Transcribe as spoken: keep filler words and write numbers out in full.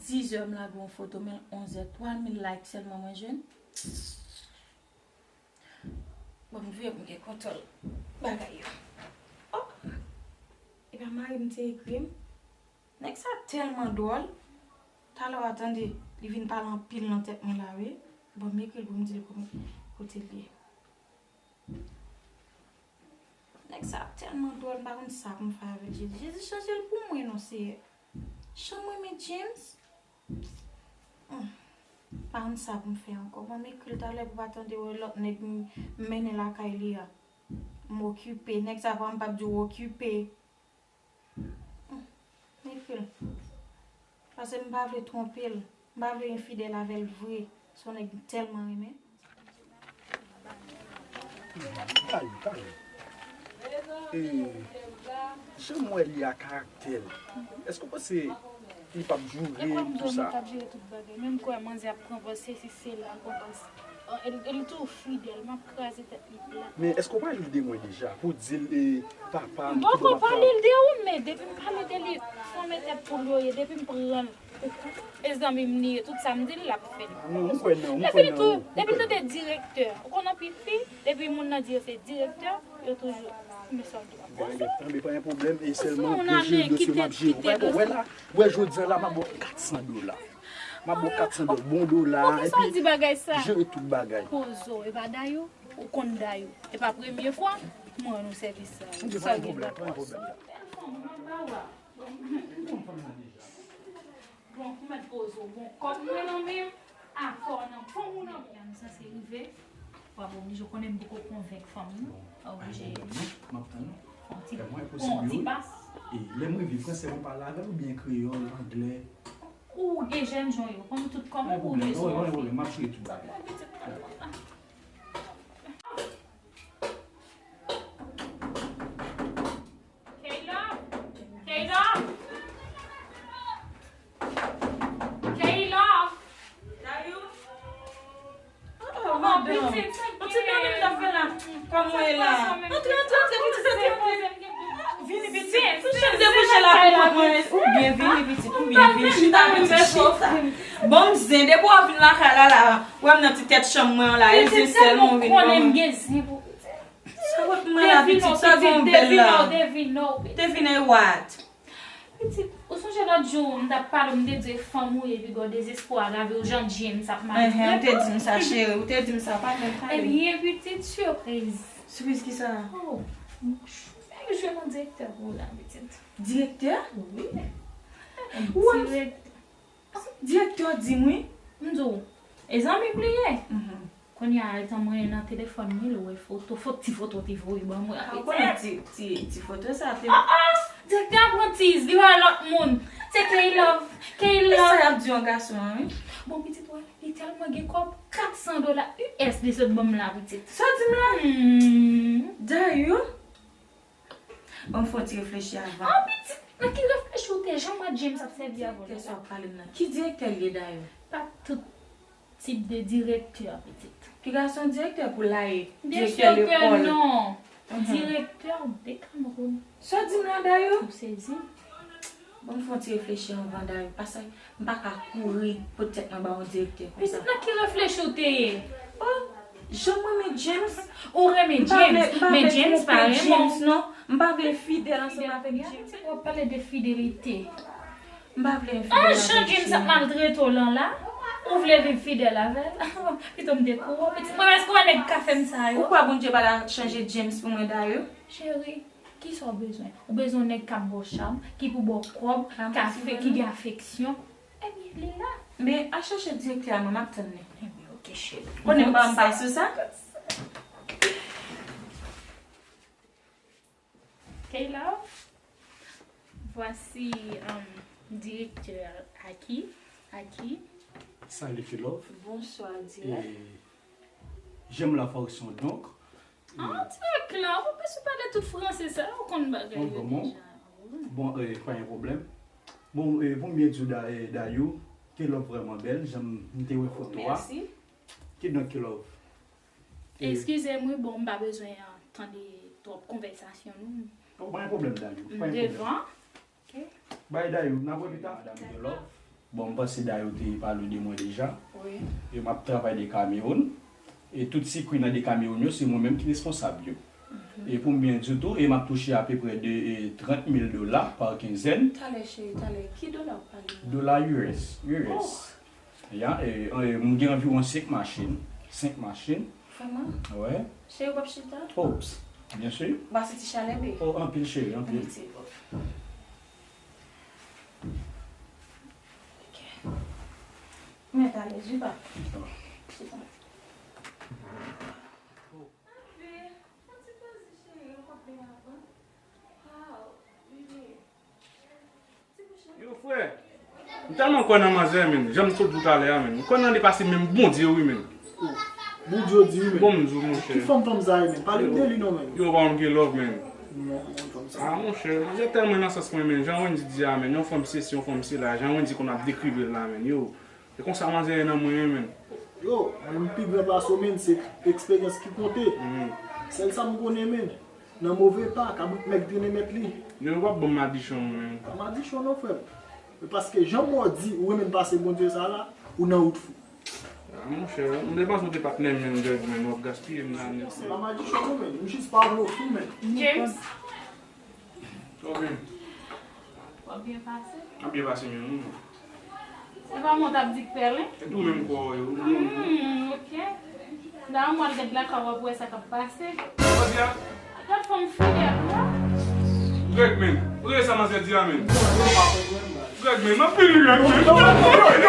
Dizè m lage yon foto, men onzè, twa mil like sèlman mwen jwenn. Bon, m vle pou m gen kontwòl bagay yo. Oh! Epa mari m te ekri m. Nèg sa tèlman dwòl. Talè w a tande, li vin pale anpil nan tèt mwen la, wi. Bon, m ekri l pou m di l kote, kote l ye. Nèg sa tèlman dwòl, m pa konn sa pou m fè avèk Jezi. Jezi, chanje l pou mwen non, Seyè. Jan m renmen James. Hmm. M pa konn sa pou m fè ankò. Bon, m ekri l talè pou pa tande wè lòt nèg m, m mennen lakay li a. M okipe. Nèg sa pa m p ap di w okipe. Hmm. M ekri l. Paske m pa vle twonpe l. M pa vle enfidèl avè l vre. Se yon nèg m tèlman renmen. Talè, talè. E, jan m wè li a, karaktè l, èske w panse li p ap joure m, tou sa? Li p ap jere tout bagay. Menm kwè manzè ap pran pòz, sesi, sela, l pran pòz. Li, li toujou fidèl, m ap kraze tèt li plat. Men èske w pale de mwen deja pou w di l, e, papa m ki bon papa? M poko pale l de ou, men depi m pale de li, fanm e tèt poul yo ye, depi m pran l. E zanmi m li ye, tout sa m di l, l ap fè l. Non, m kwè nan, m kwè nan ou. Depi l tande direktè, ou konn anpil fi, depi moun nan di yo se direktè, yo toujou, men sa w di w ap pase. Tanbe, pa gen pwoblèm, e sèlman pou jere dosye m ap jere. Ou wè la, ou wè jodi a la, m ap ba w kat san dola. M ap ba w kat san dola, bon dola, epi jere tout bagay. Pozo, e pa Dayou, ou konn Dayou. E pa premye fwa, mwen rann ou sèvis sa. Sa gen dwa pase. Bon, ou mèt poze w. Bon, kòb mwen nan men m, akò nan pòm ou nan men m. Sa se rive. W ap oblije konnen m poko konvenk fanm nan. W oblije. M ap tann ou. Fè mwen posib yo. Wi. E lè m rive, fransè mwen pale avè l oubyen kreyòl, anglè? Ou gen jèn jan yo. Kòm tout kòm ou gen jèn jan. Pa gen pwoblèm, m ap jere tout bagay. K-Love! K-Love! K-Love! Dayou! Oh, madanm! Yon ti dòmi m t ap fè la. Kòman w ye la? Antre, antre, antre, pitit, antre, antre. Vini, pitit. Tou chèf debouche la pou mwen. Ou byen vini, pitit, ou byen vini. Chita, pitit, chita. Bon, m zen, depi w ap vin lakay la, la, w wè m nan ti tèt chanm mwen an la, e zen sèlman w vin ban mwen. Sa wè pou mwen la, pitit, sa gon bèl la. Devine, what? Pitit, ou sonje lòt jou, m t ap pale w, m te di w e fanm ou ye, epi gen dezespwa, gade w jan James ap maltrete w. Enhen, ou te di m sa, cheri, ou te di m sa, pa menm pale. Ebyen, pitit, sipriz. Sipriz kisa? Oh, m fèk jwenn yon direktè pou w la, pitit. Direktè? Wi. Direktè. Direktè di m wi. M di w, e zanmi m li ye. Kounye a, etan mwen nan telefòn mwen, li wè foto, fo-, ti foto te voye ban mwen. A, ou konnen ti, ti, ti foto sa te. Ah, ah! Direktè a pran tiz, li wè lòt moun. Se K-Love, K-Love. E sa y ap di yon gason an, wi? Bon, pitit wè, li tèlman gen kòb, kat san dola U S li sot ban m la, pitit. Sa w di m la? Hmm. Dayou. Ban m fè yon ti reflechi avan. An pitit, nan ki reflechi w te? Jan mwen James ap sèvi avè w la. Kiyès w ap pale m nan? Ki direktè l ye dayè? Pa tout tip de direktè, pitit. Piga se yon direktè pou l la ye. Direktè lekòl. Direktè non. Direktè de Cameroun. Sa w di m la dayè? Ou sezi? Ban m fè yon ti reflechi anvan dayè. Paske m pa ka kouri poutèt mwen ba yon direktè konsa. Pitit nan ki reflechi w te ye? Oh, jan mwen renmen James. Ou renmen James, men James pa renmen w. M pa vle fidèl ansanm avèk James. Pitit w ap pale de fidelite. M pa vle enfidèl avèk James. Ah, jan James ap maltrete w lan la, ou vle viv fidèl avè l? Pito m te kouri w, pitit. Mwen, èske w wè nèg ka fè m sa yo? Ou kwè Bondye pa ta chanje James pou mwen dayè? Cheri, kisa w bezwen? Ou bezwen yon nèg k ap ba w cham, ki pou ba w kòb, ki gen afeksyon? Ebyen, li la. Men al chèche direktè a, mwen, m ap tann li. Ebyen, oke, cheri. Konnen m pa, m pa sou sa. K-Love, voici, um, directeur Aki. Aki. Salut, K-Love. Bonsoir, Direct. Et j'aime la fonction, donc, Ah, ti nèg la, ou bezwen pale tout franse sa, ou konn bagay yo deja. Bon, eh, pa gen pwoblèm. Bon, eh, pou m byen di w da-, eh, Dayou, K-Love vrèman bèl, jan m te wè foto a. Mèsi. Kidonk, K-Love. Eh, eskize m wi, bon, m pa bezwen, ah, tande twòp konvèsasyon nou. Oh, pa gen pwoblèm, Dayou, pa gen pwoblèm. M devan. Ok. Bay Dayou, n ap wè pita. Madam K-Love. Bon, m panse Dayo te pale w de mwen deja. Wi. E m ap travay de Cameroun. E tout sikwi nan de Cameroun yo, se mwen menm ki responsab yo. E pou m byen di w tou, e m ap touche apeprè de, e, trant mil dola pa kenzèn. Talè, cheri, talè. Ki dola w pale la? Dola U S, U S. Ya, e, e, m gen anviwon senk machin. Senk machin. Vrèman? Wè. Cheri, w p ap chita? Ops, byen si. Ou pa santi chalè, be? Oh, anpil, cheri, anpil. Anpil, cheri. Ok. Men talè, Juba. Chita. Anpil. Yon ti poze, cheri, yon kòp byen avan. Wow, bebe. Yo, frè, m tèlman kwè nan manzè, menn. Jan m sot di w talè a, menn. M kwè nan li pase menm Bondye, wi, menn. Bondye di, wi, menn. Bon, m di w, monchè. Ki fanm fanm sa ye, menn? Pale m de li, non, menn. Yo, pa konn gen love, menn. Non, pa konn fanm sa. Ah, monchè, manzè tèlman nan sans mwen, menn. Jan Wendy di a, menn. Yon fanm sesi, yon fanm sela. Jan Wendy konn ap dekrive l la, menn. Yo, e konsa manzè ye nan mwen, menn. Yo, mwen, m pi gran pase w, menn. Se eksperyans ki konte. Sèl sa m konnen, menn. Nan move pa, kabrit mèg trennen mèt li. Yo, w ap ban m madichon, menn. Pa madichon non, frè m. Men paske jan mò di, ou renmen pase Bondye sa la, ou nan wout fou. Ah, monchè, m te panse w te patnè m, menn, Greg, menn, w ap gaspiye m la nèt. Se pa madichon non, menn. M jis pa vle w fou, menn. James. Sa w byen? W ap byen pase? M ap byen pase, menn, wi. Se pa mwen w t ap di k pèlen? Se tou menm kò w yo. Hmm, ok. La, mwen al gad lakay w ap wè sa k ap pase. Jodi a? Gad fanm fiyèt, non? Greg, menn. Ou tande sa manzè di a, menn? Greg, menn, m ap fini, Greg, menn.